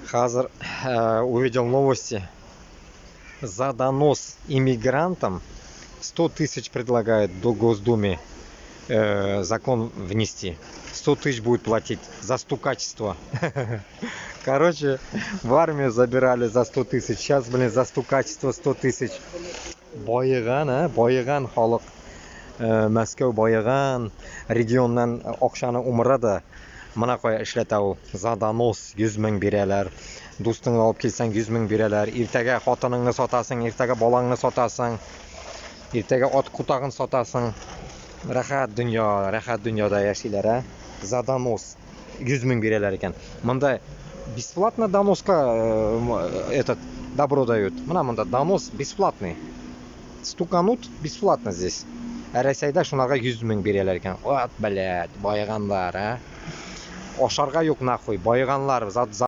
Хәҙер увидел новости. За донос иммигрантам 100 тысяч предлагают до Госдуме закон внести. 100 тысяч будет платить за стукачество. Короче, в армию забирали за 100 тысяч. Сейчас, блин, за стукачество 100 тысяч. Байыған, а? Байыған халыҡ. Мәскәү байыған региондан аҡсаны умыра да мына ҡая эшләтә ул. За донос 100 мең бирәләр, дуҫыңды алып килһәң, 100 мең бирәләр. Иртәгә ҡатыныңды һатаһың, иртәгә балаңды һатаһың, иртәгә ат ҡутағын һатаһың. Рәхәт донъя, рәхәт донъяла йәшәйҙәр, ә. За донос 100 мең бирәләр икән. Бында бесплатно доносҡа этот добро дают. Мына бында донос бесплатный, стуканут бесплатно здесь. Ә Рәсәйҙә шуларға 100 мең бирәләр икән. Вот, блядь, байығандар, ә. Ашарға юҡ, нахуй, байығанлар. За